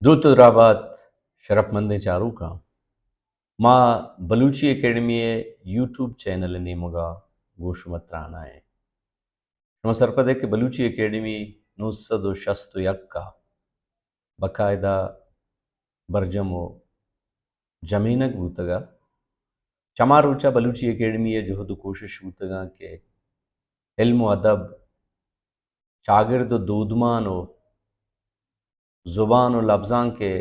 دروت و درابات شرپمندیں چاروکاں، ما بلوچی اکیڈمی ءِ یوٹیوب چینل ءِ نیمگا گوں شما تران ایں۔ شما سرپد ئے کہ بلوچی اکیڈمی نو سد و شست و یک ءَ باقاعدہ برجم و جمینگ بوتگ ءَ۔ چما روچا بلوچی اکیڈمی ءِ جہد و کوشش بوتگاں کہ علم و ادب، چاگرد و دودمان و زبان و لبزانک ءِ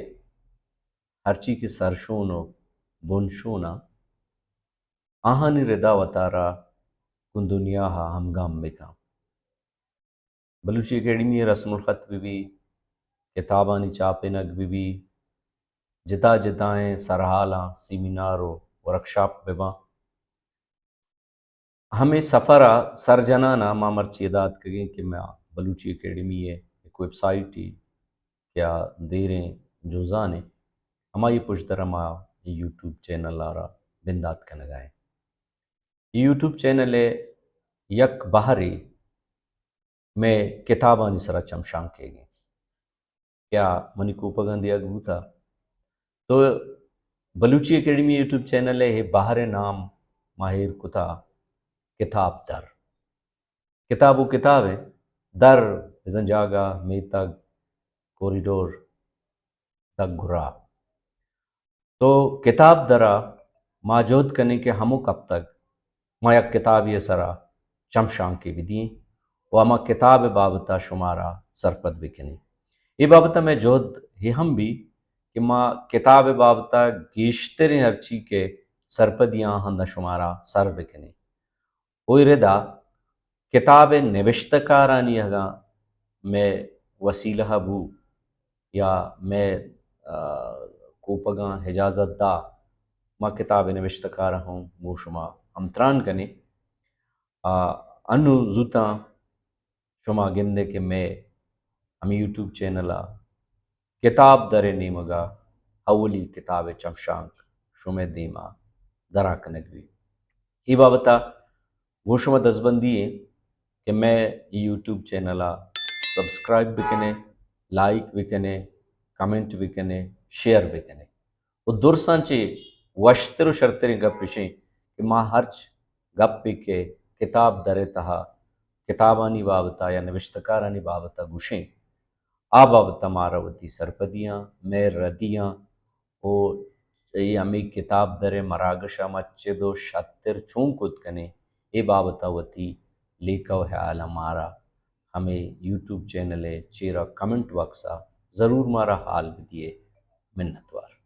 ہرچی کہ سرشون و بنشون ءَ، آہانی ردا وتارا گوں دنیا ءَ ہمگام بکن۔ بلوچی اکیڈمی ءِ رسم الخط بہ بی، کتابانی چاپینگ بہ بی، جتا جتائیں سرحالاں سیمینار و ورکشاپ بہ باں۔ ہمے سفر ءَ سر جنان ءَ ما مرچی ادا اتکگیں کہ ما بلوچی اکیڈمی ءِ یک ویب سائٹے کہ آ دیریں جنزانے، ہمائی پژدر ءَ ما یوٹیوب چینل ءَ را بندات کنگا ایں۔ یوٹیوب چینل ءِ یک بہرے مئے کتابانی سرا چمشانکیگ ایں۔ کہ آ منی کوپگاں دیگ بوتا۔ تو بلوچی اکیڈمی یوٹیوب چینل ءِ اے بہر ءِ نام ما ایر کتا کتاب در۔ کتاب و کتاب ءِ در، بزاں جاگہ، میتگ، کوریڈور، دگ گرا۔ تو کتاب درا ما جہد کنیں کہ ہمک ہپتگ ما یک کتابے ءِ سرا چمشانکے بدییں و ہما کتاب ءِ بابت ءَ شمارا سرپد بکنیں۔ اے بابت ءَ مئے جہد اے ہم بی کہ ما کتاب ءِ بابت ءَ گیشتریں ہرچی کہ سرپدی آں ہندا شمارا سر بکنیں۔ و اے ردا کتاب ءِ نبشتہ کارانی اگاں مئے وسیلہ بو یا مئے، آ، کوپگاں اجازت دا، ما کتاب ءِ نبشتہ کار ہم گوں شما ہمتران کنیں۔ آ، انوں زوتاں شما گندے کہ مئے ہمے یوٹیوب چینل ءَ کتاب در ءِ نیمگ ءَ اولی کتاب ءِ چمشانک شمئے دیم ءَ درا کنگ بیت۔ اے بابت ءَ گوں شما دزبندی ایں کہ مئے یوٹیوب چینل ءَ سبسکرائب بکنے، لائک بکنے، کمنٹ بکنے، شیئر بکنے۔ و درساں چہ وشتر و شرتریں گپ اش ایں کہ ما ہرچ گپے کہ کتاب در ءِ تہا کتابانی بابت ءَ یا نبشتہ کارانی بابت ءَ گوشیں، آ بابت ءَ مارا وتی سرپدیاں، مئے ردیاں و اے ہمے کتاب در ءِ مراگش ءَ ما چد و شتر چون کت کنیں، اے بابت ءَ وتی لیکہ و ہیالاں مارا ہمے یوٹیوب چینل ءِ چیرا کمنٹ باکس ءَ ضرور مارا حال بدیے۔ منتوار۔